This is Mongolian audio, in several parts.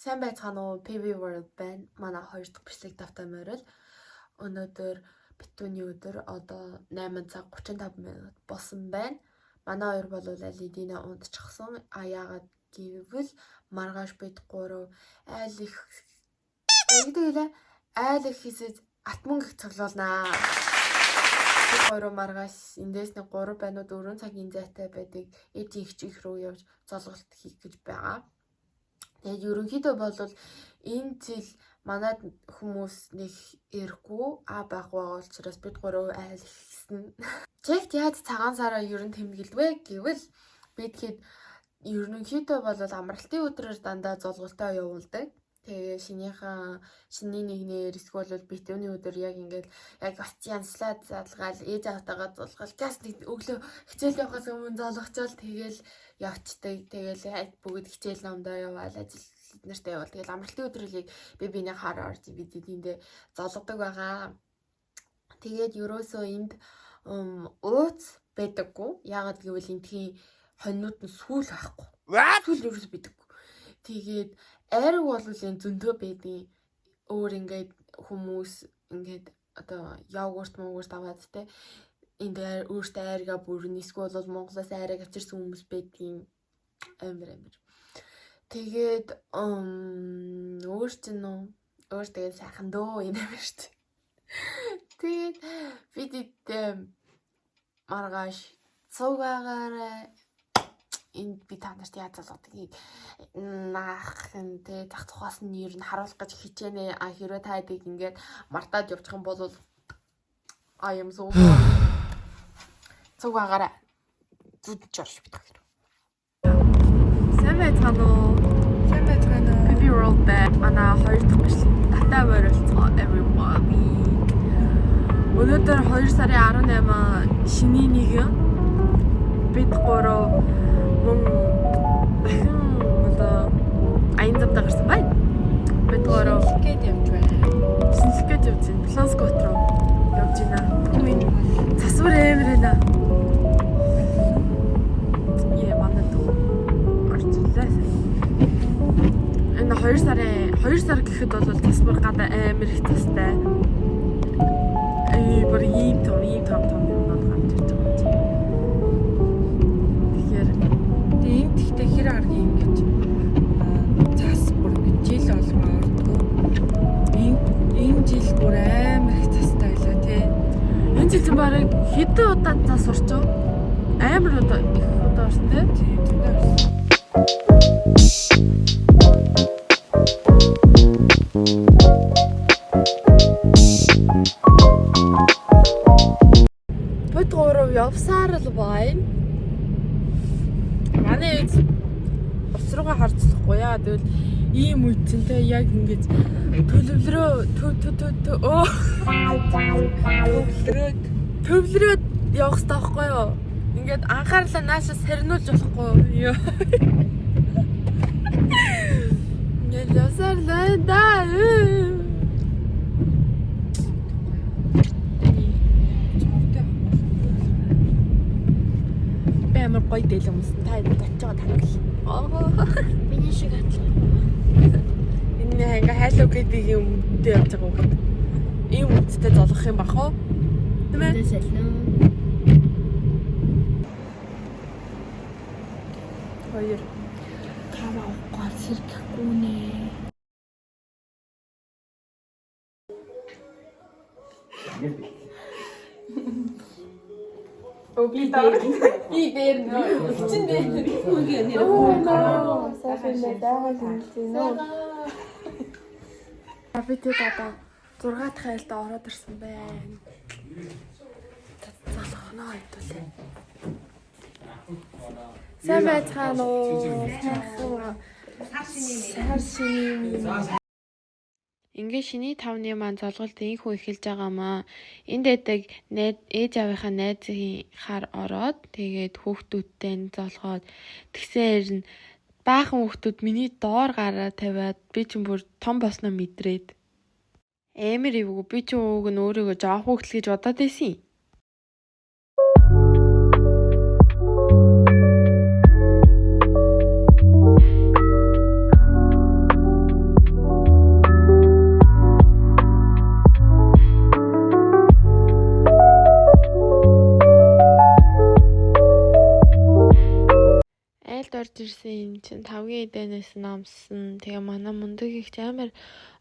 Сайн байцгаана уу? PV World байна. Манай хоёр дахь бичлэг тавтай морил. Өнөөдөр битүүний өдөр одоо 8 цаг 35 минут болсон байна. Манай хоёр бол аль хэдийнэ унтчихсан. А яагаад гэвэл маргааш бид гурав айл их гэдэг хэлээ. Айл их хийсэж алт мөнгө их цоглуулнаа. Бид гурав маргааш эндээс нэг 3 байна уу 4 цагийн зайтай байдаг ээжийн их их рүү явж золголт хийх гэж байгаа. Тэгээд ерөнхийдөө бол энэ жил манад хүмүүс нэг ирэхгүй а байхгүй байгаа учраас бид гурав айл ихсэн. Чехт яаж цагаан сараа ер нь тэмдэглэв гэвэл бид хэд ерөнхийдөө бол амралтын өдрөөр дандаа золголтоо явуулдаг. Тэгээ шинийхэн шиний нэгнээр эсвэл бол битүүний өдөр яг ингээд яг бас янзлаад задлгаал ээж аавтайгаа зулгаал газ нэг өглөө хичээл явахаас өмнө золгочоол тэгэл явцдаг. Тэгэл бүгд хичээл номдоо яваал ажил нартай яваал. Тэгэл амралтын өдрөлийг би биний хаар орж бид тэндээ золгодог байгаа. Тэгээд ерөөсөө энд ууц байдаггүй. Яагаад гэвэл эндхийн хоньнууд нь сүүл байхгүй. Сүүл ерөөсөө байдаггүй. Тэгээд айраг бол энэ зөндөө байдгийн. Өөр ингээд хүмүүс ингээд одоо йогурт мөгурт аваад те энд өөртөө айргаа бүрэн эсвэл бол Монголоос айраг авчирсан хүмүүс байдгийн амар амар. Тэгээд өөр чинь нөө өөр тэгээд сайхан дөө энэ амар шүү дээ. Тэгээд бид маргааш цугаагаараа энд би та нарт яаж золгодгийг наах юм те зах тухаас нь ер нь харуулах гэж хичээнэ. А хэрвээ та хэдийг ингээд мартаад явчих юм бол I am so sorry. Цугаагаараа зүдж орш бит хоёр. Сайн байцгаана уу? Сайн байцгаана уу? PB World бай. Манай хоёр дахь бичлэг татаа морилцгоо everybody. Өнөөдөр 2 сарын 18 шинийн нэгэн бид гурав мөн дахин одоо аян замдаа гарсан байна. Бид гурав Гээд явж байна. шинжлэх гэж явж байна. Планскот руу явж байна. Минь Засвар амар байна. Яа манай дүү орж ирлээ. Энэ 2 сарын 2 сар гэхэд бол засвар гадаа амар их застай. Эй бүр ийм том ийм том том юмнууд гарч ирж байгаа юм чи. Тэгэхээр тэгээ энд тэгтээ хэр аргийн ингэж цас бүр ингэж жил болгон ордгоо. Энэ жил бүр амар их цастай байлаа тий. энэ жил чинь бараг хэдэн удаа зас орчоо? Амар удаа их удаа орсон тий. Тий, зөндөө орсон. Бид гурав явсаар л байна. Манай ээж ус руугаа харж болохгүй яа. Тэгвэл ийм үед чинь те яг ингэж төлөвлөрөө тө тө тө тө өө Төвлөрөөд төвлөрөөд явах хэрэгтэй байхгүй юу? Ингээд анхаарлаа нааша сарниулж болохгүй юу? Ингээд явсаар л байна да. цовтой Би амар гоё дэлэн өмсөн. Та энэ очиж байгаа танил. Аа. Миний шиг атлах. Энэ ингээ хайлуу гэдэг юм үдтэй явж байгаа хүүхэд. Ийм үдтэй золгох юм бах уу? Тийм ээ? Сэлэн. Хоёр. Кава авахгүй сэргэхгүй нэ. Би дээр. Би дээр нөө. Чин дээр. Оо нөө. Сайхан байгаа юм. Би тэд одоо 6 дахь айлд ороод ирсэн байна. Залхнаа хэвтүүлээ. Сайн байцгаана уу? Сайхан. Сар шиний минь. Ингээ шиний тавны маань золголт инхүү эхэлж байгаамаа. Энд байдаг найз ээж аавынхаа найзын хар ороод тэгээд хүүхдүүдтэй нь золгоод тэгсээр нь баахан хүүхдүүд миний доор гараа тавиад би чинь бүр том болсноо мэдрээд амар эвгүй би чинь ууг нь өөрийгөө жоох хүүхдэл гэж бодоод байсан юм. ирсэн юм чинь тавгийн эдэнээс намсан. Тэгээ манай мундаг их амар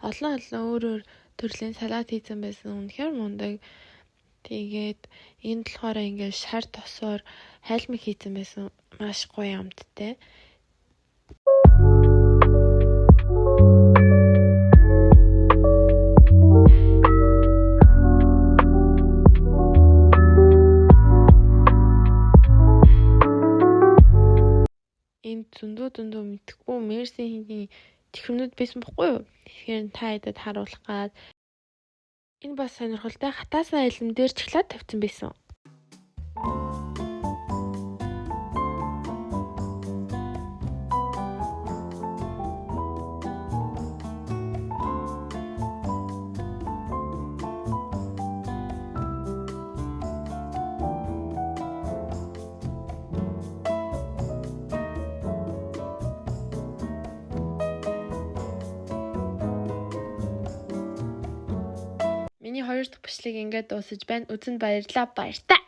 олон олон өөр өөр төрлийн салат хийсэн байсан. Үнэхээр мундаг. Тэгээд энд болохоор ингээд шар тосоор хайлмиг хийсэн байсан. Маш гоё амттай. Энд зөндөө зөндөө мэдхгүй Мерсиний чихрнүүд байсан бохгүй юу? Тэгэхээр та хэдэд харуулах гад энэ бас сонирхолтой хатаасан алим дээр чиглаад тавьсан байсан. Миний хоёр дахь бичлэг ингээд дуусаж байна. Үзэнд баярлалаа. Баяртай.